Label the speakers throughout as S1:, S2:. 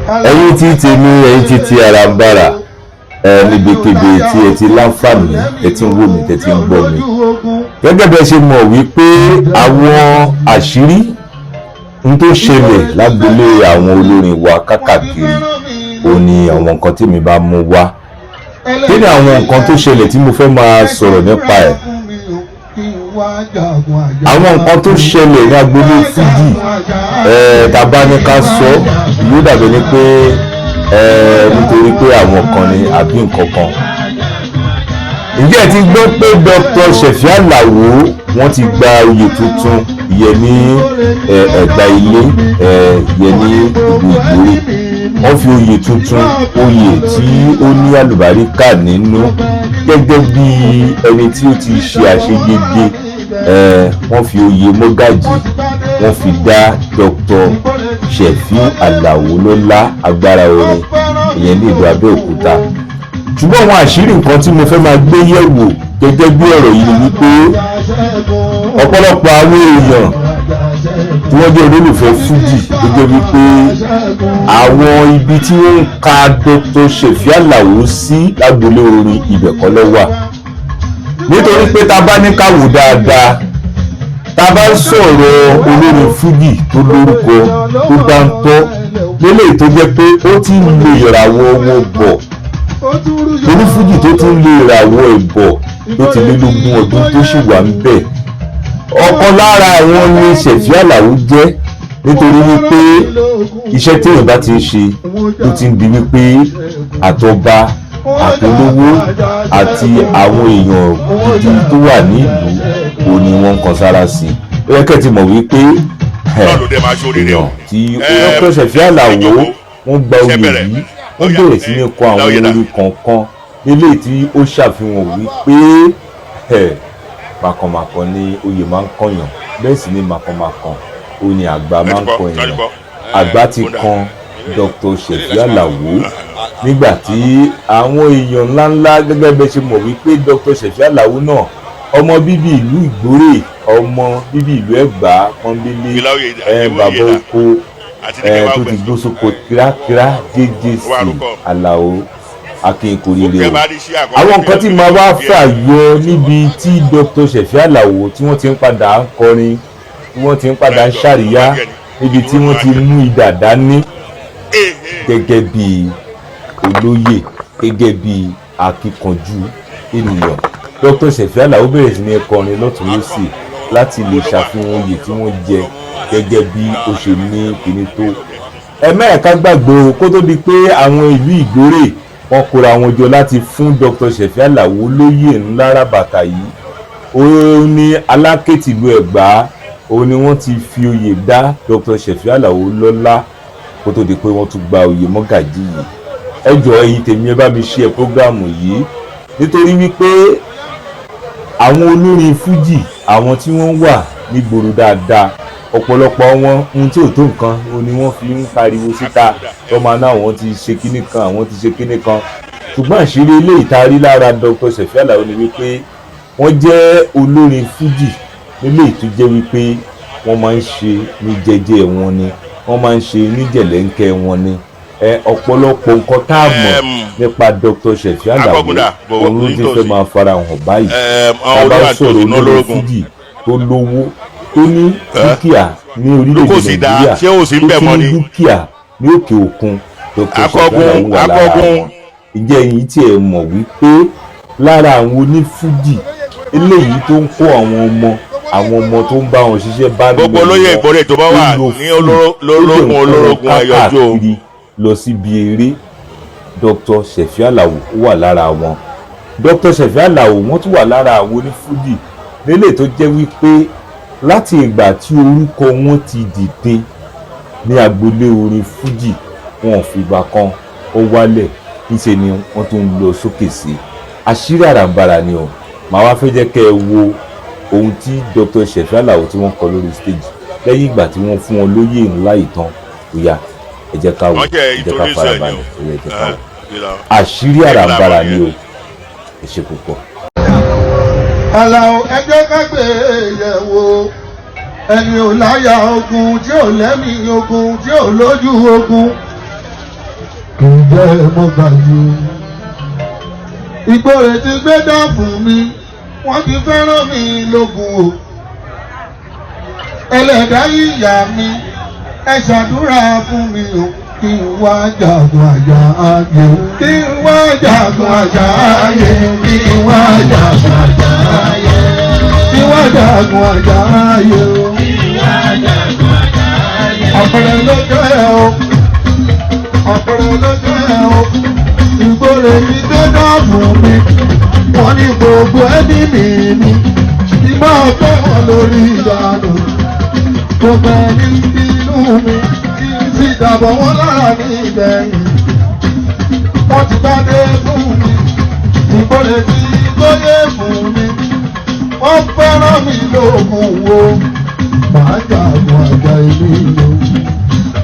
S1: Ẹ̀yin tí tèmi, ẹ̀yin tí ti Arambara ẹ, níbikíbi tí ẹ ti láǹfààní, ẹ ti ń wò mí, tẹ ti ń gbọ́ mi, gẹ́gẹ́ bí ẹ ṣe mọ̀ wípé àwọn àṣírí n tó ṣẹlẹ̀ lágbolé àwọn olórin wa kákàkiri, ó ní àwọn nǹkan tí mi bá mú wá. Kí ni àwọn nǹkan tó ṣẹlẹ̀ tí mo fẹ́ máa sọ̀rọ̀ nípa ẹ̀? Àwọn nǹkan tó ṣẹlẹ̀ ní agbolé fújì ẹ̀, tá a bá ní ká sọ, yóò dàbí ni pé ẹ̀ nítorí pé àwọn kan ní àbí nǹkan kan. Ǹjẹ́ ẹ ti gbọ́ pé Dr. Sefi Alao, wọ́n ti gba oyè tuntun ìyẹn ní Ẹ̀gbá Ilé, ìyẹn ní ìlú Ìgbòrè? Wọ́n fi oyè tuntun, oyè tí ó ní àlùbáríkà nínú, gẹ́gẹ́ bí ẹni tí ó ti ṣe àṣeyege, wọ́n fi oyè mọ́gàjì, wọ́n fi dá Dr. Sefi Alao lọ́lá, agbára orin, ìyẹn ní ìlú Abẹ́òkúta. Ṣùgbọ́n àwọn àṣírí nǹkan tí mo fẹ́ máa gbé yẹ̀wò gẹ́gẹ́ bí ọ̀rọ̀ yìí ni wípé ọ̀pọ̀lọpọ̀ àwọn èèyàn tí wọ́n jẹ́ olólùfẹ́ fújì ló jẹ́ wípé àwọn ibi tí wọ́n ń ka Dr. Sefi Alao sí lágbolé orin, ibẹ̀ kọ́ ló wà. Nítorí pé tá a bá ní ká wò dáadáa, tá a bá ń sọ̀rọ̀ olórin fújì tó lórúkọ, tó dáńtọ́ lélẹ́yìí, tó jẹ́ pé ó ti ń lo ìràwọ̀ wọn bọ̀, torí fújì tó ti ń lo ìràwọ̀ ẹ̀ bọ̀ tó ti lé lógún ọdún tó sì wà ń bẹ̀, ọ̀kan lára àwọn ni Sefi Alao jẹ́. Nítorí wípé iṣẹ́ téèyàn bá ti ń ṣe, tó ti ń di wípé àtọba, àtolówó àti àwọn èèyàn gidi tó wà ní ìlú ò ní wọ́n ń kan sára sí i, ó yẹ kẹ́ ti mọ̀ wípé èèyàn tí Dr. Sefi Alao wọ́n gba oyè yìí, wọ́n bẹ̀rẹ̀ sí ní kọ àwọn orin kọ̀ọ̀kan nílé tí ó ṣàfihàn wípé màkànmàkàn ni oyè máa ń kọyàn, bẹ́ẹ̀ sì ni màkànmàkàn ó ní àgbà máa ń kọ èèyàn. Àgbà ti kan Dr. Sefi Alao nígbà tí àwọn èèyàn ńláńlá, gẹ́gẹ́ bẹ́ẹ̀ ṣe mọ̀ wípé Dr. Sefi Alao náà, ọmọ bíbí ìlú Ìgbórè, ọmọ bíbí ìlú Ẹ̀gbá pọ́nbélé, ẹ bàbá oko ẹ tó ti gbó sóko kírákírá, JJC Alao akínkòrire o. Àwọn nǹkan tí màá wá fà yọ níbi tí Dr. Sefi Alao tí wọ́n ti ń padà ń kọrin, tí wọ́n ti ń padà ń ṣàríyá, níbi tí wọ́n ti mú idà dání gẹ́gẹ́ bí olóyè, gẹ́gẹ́ bí akíkanjú ènìyàn, Dr. Sefi Alao bẹ̀rẹ̀ sí ní kọrin lọ́tún lọ́sì láti lè ṣàfihàn oyè tí wọ́n jẹ gẹ́gẹ́ bí ó ṣe ní kíní tó. Ẹ̀mẹ́ẹ̀ká gbàgbé o, kó tó di pé àwọn ìlú Ìgbórè wọ́n kóra wọn jọ láti fún Dr. Sefi Alao lóyè ńlá ràbàtà yìí, ó ní Aláké tìlú Ẹ̀gbá, òun ni wọ́n ti fi oyè dá Dr. Sefi Alao lọ́lá kó tó di pé wọ́n tún gba oyè mọ́gàjí yìí. Ẹ jọ̀ọ́, ẹ̀yin tèmi, ẹ bá mi ṣe program yìí, nítorí wípé àwọn olórin fújì, àwọn tí wọ́n wà nígboro dáadáa, ọ̀pọ̀lọpọ̀ wọn, ohun tí ò tó nǹkan ó ní wọ́n fi ń pariwo síta tó máa ná àwọn ti ṣe kíní kan, àwọn ti ṣe kíní kan. Ṣùgbọ́n àṣírí eléyìí tá a rí lára Dr. Sefi Alao ni wípé wọ́n jẹ́ olórin fújì nílé tó jẹ́ wípé wọ́n máa ń ṣe ní jẹ́jẹ́ wọn ni, wọ́n máa ń ṣe ní jẹ̀lẹ́ńkẹ́ wọn ni. Ẹ ọ̀pọ̀lọpọ̀ nǹkan tá a mọ̀ nípa Dr. Sefi Alao, òun ló ti fẹ́ máa fara hàn báyìí. Tá a bá sọ̀rọ̀ olórin fújì tó lówó, tó ní dúkìá ní orílẹ̀-èdè Nàìjíríà, tó tún ní dúkìá ní òkè òkun, Dr. Sefi Alao wà lára wọn. Ǹjẹ́ ẹ̀yin tí ẹ mọ̀ wípé lára àwọn onífújì eléyìí tó ń kó àwọn ọmọ tó ń bá wọn ṣiṣẹ́ bá
S2: Gbogbo olóyè Ìgbòrè tó bá wà ní ológun, olórogún, ẹyọjú o.
S1: Lọ síbi eré, Dr. Sefi Alao wà lára wọn. Dr. Sefi Alao, wọ́n tún wà lára àwọn onífújì nílé tó jẹ́ wípé láti ìgbà tí orúkọ wọn ti dìde ní agboolé orin fújì, wọn ò fìgbà kan ó wálẹ̀, níṣẹ́ ni wọ́n tún ń lọ sókè sí. Àṣírí àràǹbarà ni o. Màá wá fẹ́ jẹ́ kẹ́ ẹ wo ohun tí Dr. Sefi Alao tí wọ́n kọ lórí stage lẹ́yìn ìgbà tí wọ́n fún wọn lóyè ńlá ìtàn. Ó yá, ẹ jẹ́ ká wò, ẹ jẹ́ ká farabalẹ̀. Ó yá, ẹ jẹ́ ká wò. Àṣírí àràǹbarà ni o. Ẹ ṣe púpọ̀.
S3: Àlàó, ẹ jẹ́ ká gbé yẹ̀wò. Ẹni ò láyà ogun, tí ò lẹ́mìí ogun, tí ò lójú ogun. Kì í jẹ́ mọ́gàjì. Ìgbòrè ti gbé dá fún mi, wọ́n ti fẹ́ràn mi lógun o. Ẹlẹ́dàá ìyá mi, ẹ ṣàdúrà fún mi o. Kí n wá jagun àjà ayé. Kí n wá jagun àjà ayé. Kí n wá jagun àjà ayé. Kí n wá jagun àjà ayé o. Àpẹẹrẹ ló jẹ́ o. Àpẹẹrẹ ló jẹ́ o. Ìgbòrè mi tó dáàbò mi. Wọ́n ní gbogbo ẹbí mi mi. Ìmọ̀ ọ̀fẹ́ wọn lórí ìdánù. Gbogbo ẹni inú mi. Kí n sì dàbọ̀ wọn lára ní ìgbẹ̀yìn. Wọ́n ti gbádé fún mi. Ìgbòrè ti gbóyè fún mi. Wọ́n fẹ́ràn mi lóògùn wo. Màá jagun àjà ìlú ìlú.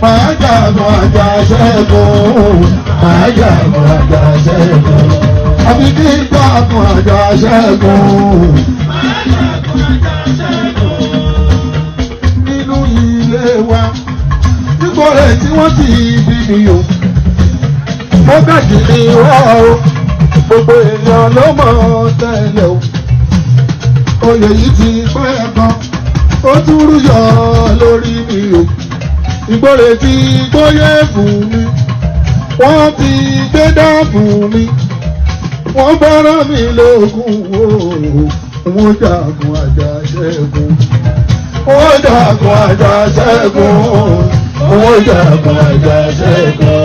S3: Màá jagun àjà ṣẹ́gun. Màá jagun àjà ṣẹ́gun. Àbí kí n jagun àjà ṣẹ́gun. Nínú ilé wa, nígbòrè tí wọ́n ti bí mi o. Mọ́gàjì ni wá o. Gbogbo èèyàn ló mọ̀ tẹ́lẹ̀ o. Oyè yìí ti pẹ́ gan, ó tún rúyọ lórí mi o. Ìgbòrè ti gbóyè fún mi, wọ́n ti gbé dáàbò mi, wọ́n fẹ́ràn mi lóògùn o. Wọ́n jagun àjà ṣẹ́gun, wọ́n jagun àjà ṣẹ́gun, wọ́n jagun àjà ṣẹ́gun.